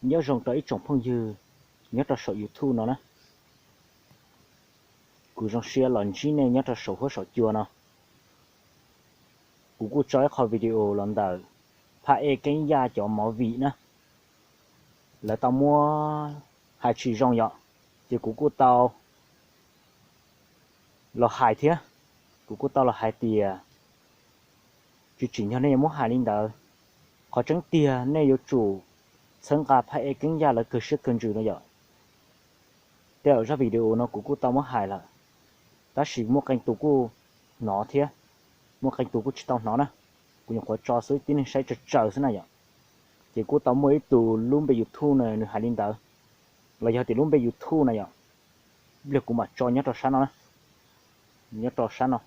Nyob zoo rau ib tsoom phooj ywg nyob rau saum YouTube no na. Kuv zoo siab los ntsib nej nyob rau saum huab saum cua no. Kuv kuj tso ib qho video los ntawm Phaj Ej Keeb Yaj cov movie na, lawv tau muab hais tsis zoo yom, ces kuv kuj tau los hais thiab. Kuv kuj tau los hais tias tsis tsim nyog nej yuav muab hais li ntawd. Qhov tseeb tiag nej yuav tsum txhawb nqa Phaj Ej Keeb Yaj lawv kawg siab kawg ntsws no yom. Tej zaum zaj video no kuv kuj tau muab hais lawm, tab sis muaj qee tus kuj hnov thiab, muaj qee tus kuj tsis tau hnov na. Kuv nyuam qhuav tso xwb, tib neeg saib tsawg tsawg xwb na yom. Ces kuj tau muaj ib tug lub npe YouTube na nws hais li ntawd, los yog tias lub npe YouTube na yom, ib pliag kuv mam tso nyob rau sab no na, nyob rau sab no,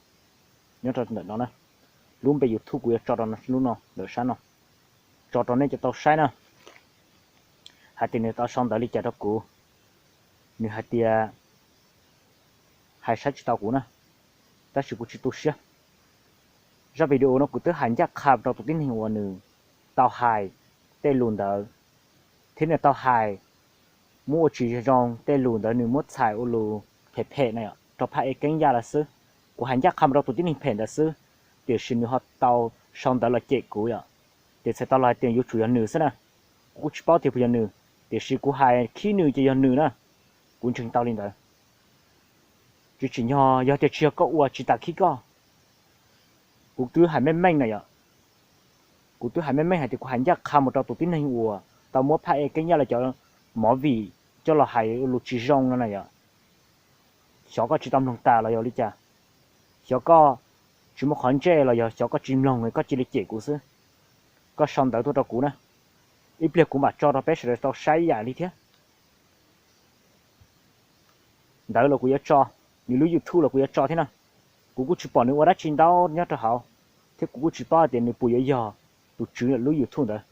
nyob rau ntawm no na. Lub npe YouTube kuv yuav tso rau lub no ntawm sab no, tso rau nej cov tau saib na. Hais tias nws tau sau ntawv li cas rau kuv, nws hais tias hais saib tsis tau kuv na, tab sis kuv tsis tu siab. Zaj video no kuv twb hais ncaj qha rau tus tib neeg uas nws tau hais tej lus ntawd, thiab nws tau hais muab ua tsis zoo tej lus ntawd, nws muab txhais ua lus phem phem na yom rau Phaj Ej Keeb Yaj lawv xwb. Kuv hais ncaj qha rau tus tib neeg phem ntawd xwb, tiam sis nws ho tau sau ntawv los cem kuv yom. Ces txhais tau los hais tias yuav tsum yog nws xwb na. Kuv kuj tsis paub tias puas yog nws, tiam sis kuv hais khib nws ces yog nws na. Kuv ntseeg tau li ntawd. Tsis tsim nyog, yog tias tsis yog koj ua tsis tas khib koj. Kuv twb hais meej meej na yom. Kuv twb hais meej meej hais tias kuv hais ncaj qha mus rau tus tib neeg uas tau muab Phaj Ej Keeb Yaj lawv cov movie coj los hais lus tsis zoo no na yom. Xyov koj tsis tau mloog tas los yog li cas, xyov koj tsis muaj qhov ntsej los yog xyov koj tsis mloog koj cia li cem kuv xwb. Koj sau ntawv tuaj rau kuv na, ib pliag kuv mam tso rau peb sawv daws tau saib ib yam li thiab. Ntawv los kuv yuav tso, nws lub YouTube los kuv yuav tso thiab na. Kuv kuj tsis pom nws ua dab tsi ntau nyob rau hauv, thiab kuv kuj tsis paub hais tias nws puas yuav yog tus tswv lub YouTube ntawd.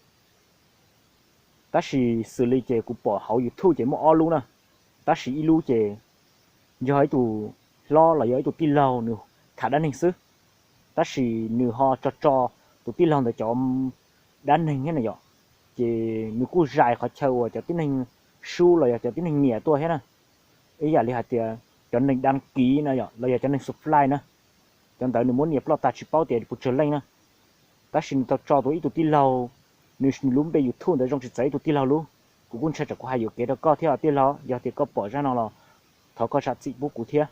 Tab sis xws li ces kuv pom hauv YouTube ces muaj ob lub na, tab sis ib lub ces yog ib tug hlob los yog ib tug tij laug nws tham dab neeg xwb, tab sis nws ho tso tso tus tij laug ntawd cov dab neeg thiab na yom. Ces nws kuj zais qhov chaw uas cov tib neeg sub los yog cov tib neeg nias tuaj thiab na, ib yam li hais tias cov neeg đăng ký no yom los yog cov neeg subscribe na. Cov ntawd nws muab nias ploj tag tsis paub tias puas tsawg leej na. Tab sis nws tau tso tus ib tug tij laug, nws lub npe YouTube ntawd zoo tsis txawv ib tug tij laug lub. Kuv kuj ntshai tsam kuv hais yuam kev rau koj thiab os tij laug, yog tias koj pom zaj no los thov koj zam txim pub kuv thiab.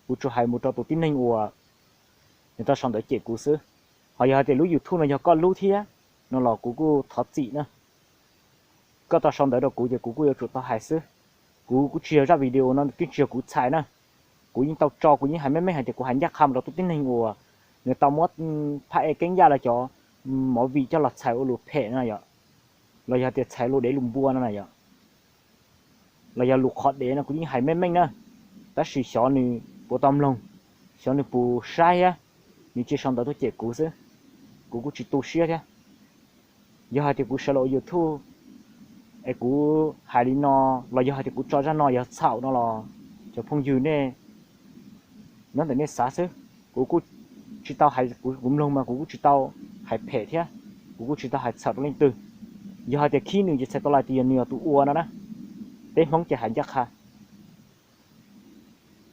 Kuv tsuas hais mus rau tus tib neeg uas nws tau sau ntawv cem kuv xwb. Ho yog hais tias lub YouTube no yog koj lub thiab no los kuv kuj thov txim na. Koj tau sau ntawv rau kuv ces kuv kuj yuav tsum tau hais xwb. Kuv kuj tsis yog zaj video no twb tsis yog kuv txhais na. Kuv yeej tau tso, kuv yeej hais meej meej hais tias kuv hais ncaj qha mus rau tus tib neeg uas nws tau muab Phaj Ej Keeb Yaj lawv cov movie coj los txhais ua lus phem no yom, los yog tias txhais lus dev lus npua no na yom, los yog lus qhov dev no kuv yeej hais meej meej na. Tab sis xyov nws puas tau mloog, xyov nws puas saib thiab, nws cia sau ntawv tuaj cem kuv xwb. Kuv kuj tsis tu siab thiab. Yog hais tias kuv sawv los ua YouTube es kuv hais li no, los yog hais tias kuv tso zaj no yog txhaum no los cov phooj ywg nej nyob ntawm nej xav xwb. Kuv kuj tsis tau hais, kuv mloog mas kuv kuj tsis tau hais phem thiab, kuv kuj tsis tau hais txhaum rau leej twg. Yog hais tias khib nws ces txhais tau los tias yog nws yog tus ua no na. Peb Hmoob ces hais ncaj qha.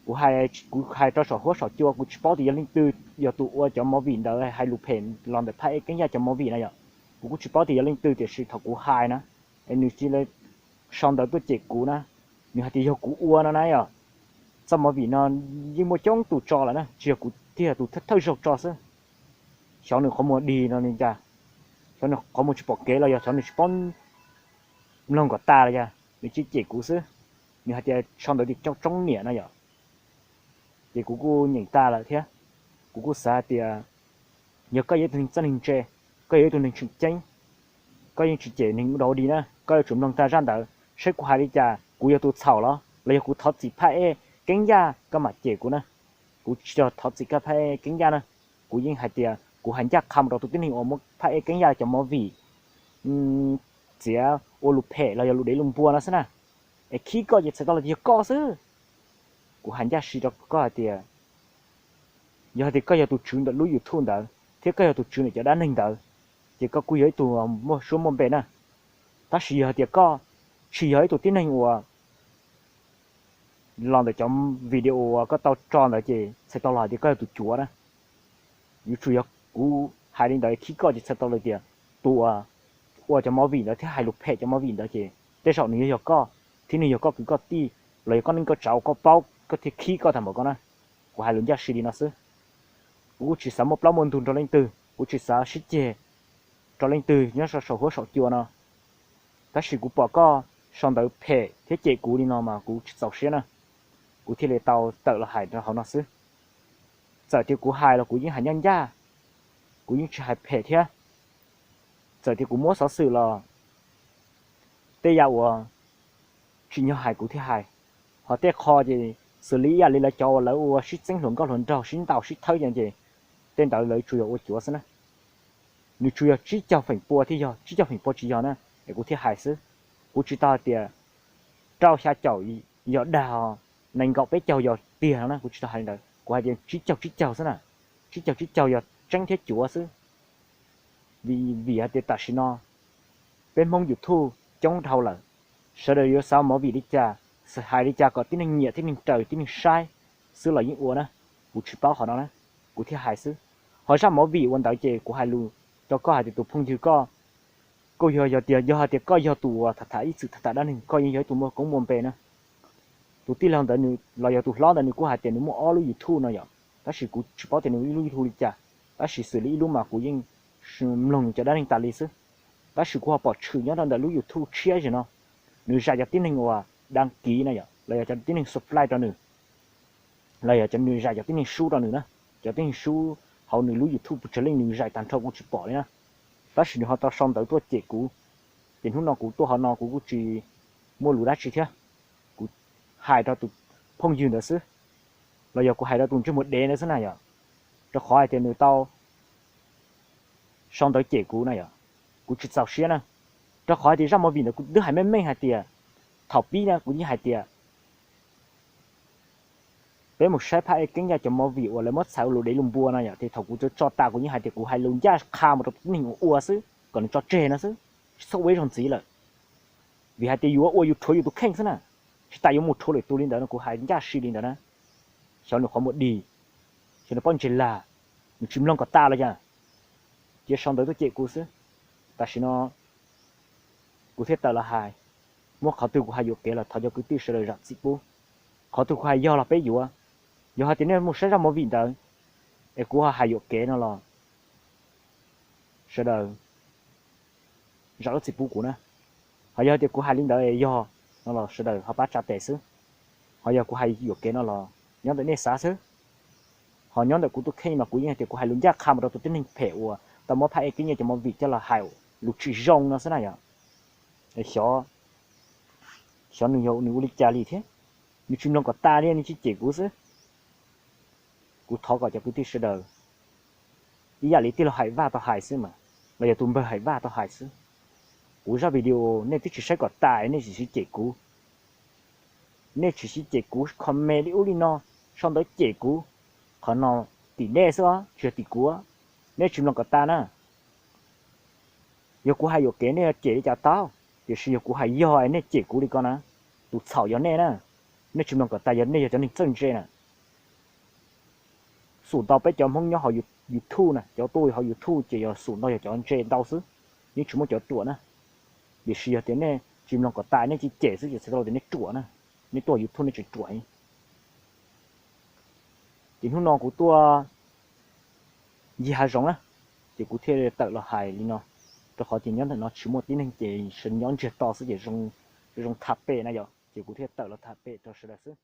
Kuv hais, kuv hais rau saum huab saum cua, kuv tsis paub tias yog leej twg yog tus ua cov movie ntawd hais lus phem los ntawm Phaj Ej Keeb Yaj cov movie na yom. Kuv kuj tsis paub tias yog leej twg tiam sis thaum kuv hais na, es nws cia li sau ntawv tuaj cem kuv na, nws hais tias yog kuv ua no na yom. Txoj movie no yeej muaj coob tus tso lawm na, tsis yog kuv thiaj tus thawj zaug tso xwb. Xyov nws qhov muag dig no li cas, xyov nws qhov muag tsis pom kev los yog xyov nws tsis paub mloog kom tas los yog nws cia li cem kuv xwb. Nws hais tias sau ntawv tias coob niam no yom. Ces kuv kuj nyeem tas lawm thiab. Kuv kuj xav hais tias yog koj yog ib tug neeg txawj neeg ntse, koj yog ib tug neeg tseem ceeb, koj yeej tsis cem neeg ua dog ua dig na, koj yuav tsum mloog tag zaj ntawd saib kuv hais li cas, kuv yog tus txhaum los los yog kuv thov txim Phaj Ej Keeb Yaj koj mam cem kuv na. Kuv tsis yog thov txim koj Phaj Ej Keeb Yaj na, kuv yeej hais tias kuv hais ncaj qha mus rau tus tib neeg uas muab Phaj Ej Keeb Yaj cov movie txiav ua lus phem los yog lus dev lus npua no xwb na. Es khib koj ces txhais tau los tias yog koj xwb. Kuv hais ncaj si rau koj hais tias yog hais tias koj yog tus tswv ntawm lub YouTube ntawd thiab koj yog tus tswv ntawm cov dab neeg ntawd, ces koj kuj yog ib tug muaj suab muaj npe na. Tab sis yog hais tias koj Tsis yog ib tug tib neeg uas los ntawm cov video uas koj tau tso ntawd ces txhais tau los hais tias koj yog tus cuav na. Yuav tsum yog kuv hais li ntawd khib koj ces txhais tau los tias tus uas ua cov movie ntawd thiab hais lus phem cov movie ntawd ces tej zaum nws yuav yog koj, thiab nws yog koj kwv koj tij los yog koj neej koj tsav uas koj paub koj thiaj khib koj tag npaum ko na. Kuv hais lus ncaj si li no xwb. Kuv kuj tsis xav muaj plaub muaj ntug rau leej twg, kuv tsis xav sib ceg rau leej twg nyob saum huab saum cua no. Tab sis kuv pom koj sau ntawv phem thiab cem kuv li no mas kuv tsis txaus siab na. Kuv thiaj li tau tawm los hais rau hauv no xwb. Txawm tias kuv hais los kuv yeej hais ncaj ncaj, kuv yeej tsis hais phem thiab. Txawm tias kuv muab xov xwm los tej yam uas tsim nyog hais kuv thiaj hais. Ho tej qho ces xws li ib yam li lawv cov uas lawv ua sib txeeb hluas nkauj hluas nraug sib ntaus sib thawb ces tej ntawd lawv tsuas yog ua cuav xwb na. Nws tsuas yog tsib caug feem pua thiaj yog, tsib caug feem pua tsis yog na, es kuv thiaj hais xwb. Kuv tsis tau hais tias rau xya caum yog dag, nees nkaum peb caug yog tiag no na, kuv tsis tau hais li ntawd, kuv hais tias tsib caug tsib caug xwb na. Tsib caug tsib caug yog tseeb thiab cuav xwb. Vim, vim hais tias tam sim no peb Hmoob YouTube coob dhau lawm, sawv daws yuav xav movie li cas, hais li cas kom tib neeg nyiam tib neeg raws tib neeg saib xwb los yeej ua na. Kuv tsis paub qhov no na, kuv thiaj hais xwb. Ho zaj movie ua ntawd ces kuv hais lus rau koj hais tias tus phooj ywg koj, koj yog, yog tias, yog hais tias koj yog tus uas tham tham ib txwm tham tham dab neeg koj yeej yog ib tug muaj koob muaj npe na. Tus tij laug ntawd nws los yog tus hlob ntawd nws kuj hais tias nws muaj ob lub YouTube no yom, tab sis kuv tsis paub tias nws ib lub YouTube li cas, tab sis xws li ib lub mas kuv yeej mloog nws cov dab neeg tas li xwb. Tab sis kuv ho pom tshwm nyob rau ntawm lub YouTube tshiab zim no, nws zais cov tib neeg uas đăng ký na yom, los yog cov tib neeg subscribe rau nws, los yog cov nws zais cov tib neeg sub rau nws na. Cov tib neeg sub hauv nws lub YouTube puas tsawg leej nws zais tag nrho kuv tsis pom li na. Tab sis nws ho tau sau ntawv tuaj cem kuv, ces hnub no kuv tuaj hauv no kuv kuj tsis muaj lus dab tsi thiab. Kuv hais rau tus phooj ywg ntawd xwb, los yog kuv hais rau tus ntsej muag dev ntawd xwb na yom, rau qhov hais tias nws tau sau ntawv cem kuv na yom, kuv tsis txaus siab na. Rau qhov hais tias zaj movie ntawd kuv twb hais meej meej hais tias, thaum pib na kuv yeej hais tias peb mus saib Phaj Ej Keeb Yaj cov movie uas lawv muab txhais ua lus dev lus npua no yom, ces thaum kuv txawm tso tas kuv yeej hais tias kuv hais lus ncaj qha mus rau tus tib neeg uas ua xwb, kom nws tso tseg no xwb, tsis txhob ua ib zaug ntxiv lawm. Vim hais tias yuav ua yus rhuav yus tus kheej xwb na, tsis tas yuav mus rhuav lwm tus li ntawd no, kuv hais ncaj si li ntawd na. Xyov nws qhov muag dig, xyov nws pob ntseg lag, nws tsis mloog kom tas los cas, cia sau ntawv tuaj cem kuv xwb. Tam sim no kuv thiaj tawm los hais, muab qhov twg kuv hais yuam kev los thov cov kwv tij sawv daws zam txim pub. Qhov twg kuv hais yog los peb yuav, yog hais tias nej mus saib zaj movie ntawd es kuv ho hais yuam kev no los sawv daws zam lub txim pub kuv na. Ho yog tias kuv hais li ntawd yog no los sawv daws ho pab tsa tes xwb. Ho yog kuv hais yuam kev no los nyob ntawm nej xav xwb. Ho nyob ntawm kuv tus kheej mas kuv yeej hais tias kuv hais lus ncaj qha mus rau tus tib neeg phem uas tau muab Phaj Ej Keeb Yaj cov movie coj los hais lus tsis zoo no xwb na yom. Xyov, xyov nws yog nws ua li cas li thiab, nws tsis mloog kom tas li nws tsis cem kuv xwb. Kuv thov kom cov kwv tij sawv daws ib yam li tij laug Hais Vaj tau hais xwb mas, los yog tus npawg Hais Vaj tau hais xwb, kuv zaj video nej twb tsis saib kom tas nej tsis sib cem kuv. Nej tsis sib cem kuv comment li ub li no, sau ntawv cem kuv, qhov no tim nej xwb os tsis yog tim kuv. Nej tsis mloog kom tas na. Yog kuv hais yuam kev nej yuav cem li cas tau, tiam sis yog kuv hais yog nej cem kuv li ko na, tus txhaum yog nej na. Nej tsis mloog kom tas, yog nej yog cov neeg txawj ntse na. Xum ntau peb cov Hmoob nyob hauv YouTube na, cov tuaj hauv YouTube ces yog xum ntau yog cov ntse ntau xwb, yeej tsis muaj cov ruam na. Tiam sis yog tias nej tsis mloog kom tas nej cia cem xwb ces txhais tau tias nej ruam na. Nej tuaj YouTube nej tseem ruam. Ces hnub no kuv tuaj ncig hav zoov na, ces kuv thiaj tawm los hais li no, rau qhov tias nyob ntawm no tsis muaj tib neeg ces sawv nyob ntsiag to xwb ces zoo tham pem na yom, ces kuv thiaj tawm los tham pem rau sawv daws xwb.